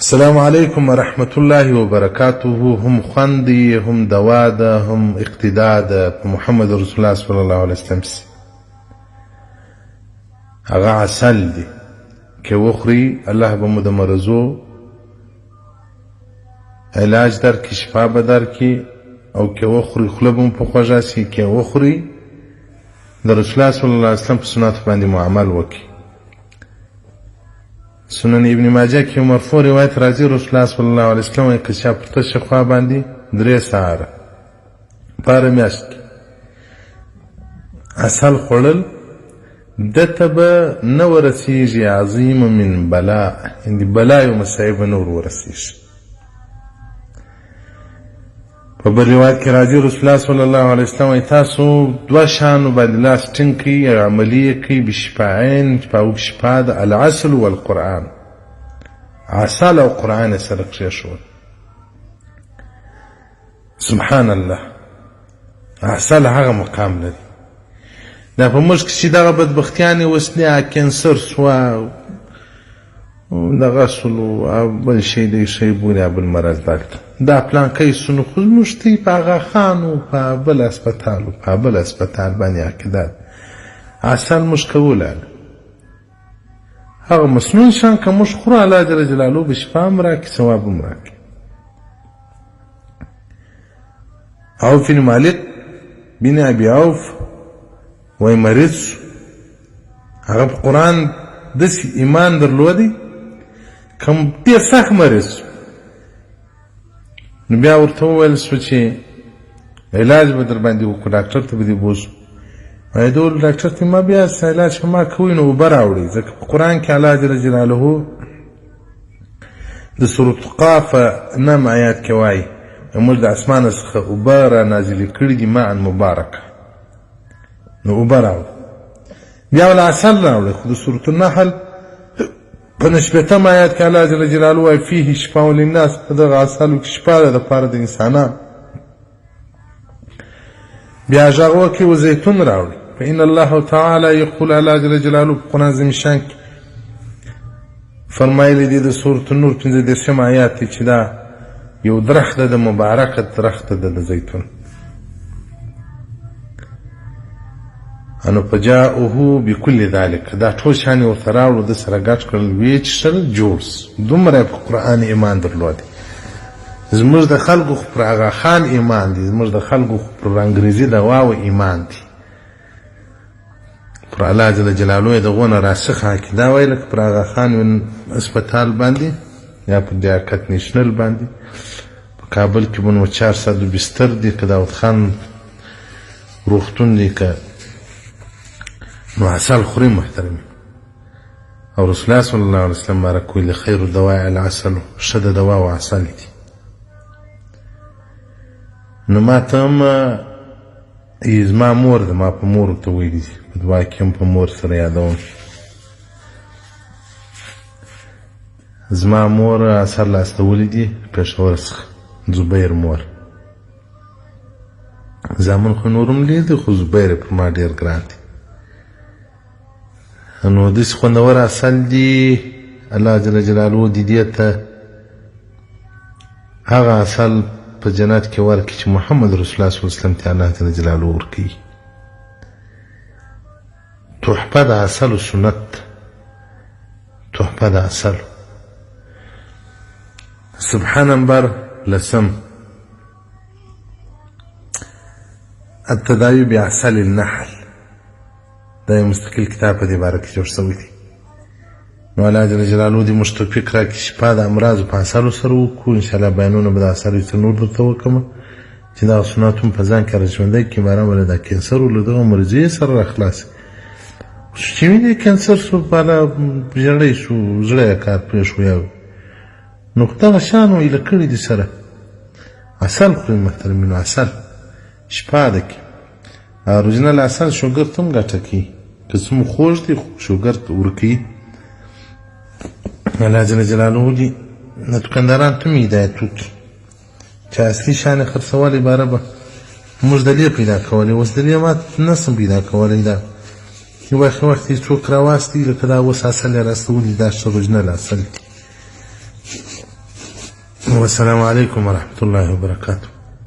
السلام علیکم ورحمت الله وبرکاته. هم خوند دی، هم دوا ده، هم اقتدا ده په محمد رسول الله صلی الله علیه وسلم پسې. هغه عسل دی که وخوري الله به مو د مرضو علاج درکړي، شفا به درکړي، او که وخوري خوله به مو په خوږه سي. که وخوري د رسول الله صلی الله علیه وسلم په سنتو باندې مو عمل وکړي. سنن ابن ماجه کې یو مرفوع روایت راځي، رسول الله صلی الله علیه وسلم وایي که چا پر تشه خوا باندې 3 سهاره په هره میاشت کې عسل خوړل، ده ته به نه ورسیږي عظیم من بلا، یعنې بلا یو مصایب به نه ور ورسیږي. په بل روایت کې راځي رسول الله صلی الله علیه وسلم وایي تاسو دوه شیانو باندې لاس ټینګ کړئ او عملي یې کړئ، بشفاعین، چې په هغو کې شفا ده، العسل والقرآن، عسل او قرآن یې سره کښېښول. سبحان الله، عسل هغه مقام لري. دا په موږ کې چې دغه بدبختیانې اوس دي، کینسر سوه، دغه سولو او بل شی دی شی بولي، بل مرض دلته دا پلانکی سونو، خو زموږ تی په اغا خان و په بل هسپتال و په بل هسپتال باندې عقیده ده. عسل موږ کولی نه، هغه مسنون شان که موږ خورو الله جل جلاله به شفا هم راکړي، ثواب هم راکړي. عوف بن مالک بن ابي عوف وای مریض شو، هغه په قرآن داسې ایمان درلودی کوم ډېر سخت مریض شو. نو بیا ورته وویل شو چې علاج به در باندې وکړو، ډاکټر ته به دې بوځو. وایي ده وویل ډاکټر ته ما بیا څه علاج خو ما کوئ، نو اوبه راوړئ، ځکه په قرآن کې الله جل جلاله د سورة قاف نم آیات کې وایي موږ د اسمانه څخه اوبه را نازلې کړي دي ماء مبارکه، نو اوبه راوړه. بیا ول عسل راوړه، خو د سورة النحل په 69 آیات کې الله جل جلاله وایي فیه شفاء للناس، په دغه عسلو کې شفا ده دپاره د انسانانو. بیا غږ وکړي و زیتون راوړي، فإن الله تعالی یقول، الله جل جلاله په قرآن عظیم شان کې فرمایلی دی د سورة النور 35 آیات دی چې دا یو درخت ده، د مبارکه درخت ده د زیتون. انو فجاؤه بكل ذلك، دا ټول شیان یې ورته راوړو، ده سره ګډ کړل، ویې چښل، جوړ سو. دومره یې په قرآن ایمان درلودی. زموږ د خلکو خو پر اغا خان ایمان دی، زموږ د خلکو خو پر انګریزي دواو ایمان دی، پر الله جل جلاله یې دغو نه راسخه عقیده وایي، لکه پر اغا خان هسپتال باندې یا پر لیاقت نیشنل باندې. په کابل کې به نو 400 بستر دی، که داود خان روغتون دی، که نو عسل خوري محترمې. او رسول الله صلی الله علیه وسلم مبارک ویلي خیر الدواء العسل، ښه د دواو عسل دي. نو ما ته هم زما مور ده، ما په مور ورته ویلي دي، په دعا کې هم په مور سره یادوم. زما مور عسل استولي دي پېښور څخه، زبیر مور. زامن خو نور هم ډېر دي، خو زبیر یې پر ما ډېر ګران دی. نو داسې خوندور عسل دي، الله جل جلاله دې دې ته هغه عسل په جنت کې ورکړي چې محمد رسول الله صلی الله علیه وسلم ته الله جل جلاله ورکوي. تحفه د عسل سنت، تحفه د عسل. سبحه نمبر لسم، التداوي بعسل النحل. دا یو مستقل کتاب په دې باره کې جوړ شوی دی. نو الله جل جلاله دې موږ توفیق راکړي شفا د امراضو په عسلو سره وکړو. انشاءالله بیانونه به د عسلو څه نور درته وکړم چې دغه سنت هم په ځان کې راژوندی کړي، باران به له دا کینسر له دغه مرضیې سره راخلاص کړي. چې وینې کینسر شو، بالا ژړی شو، زړه یې کار پرېښو، یا نو خو دغه شان ویله کړي دي سره عسل خوري محترمینو، عسل شفا ده کې. اورجینل عسل شوګر ته هم ګټه کوي، که څه مو خوږ دی خو شوګر ته ورکوي. الله جل جلاله دې دوکانداران ته هم هدایت وکړي چې اصلي شیان یې خرڅولې، باره به موږ دلې پیدا کولې، اوس دلې ما نه سم پیدا کولی. دا وخت وخت یې څوک راواستي، لکه دا اوس عسل یې راستولي، دا ښه اورجینل عسل دی. والسلام علیکم ورحمت الله وبرکاته.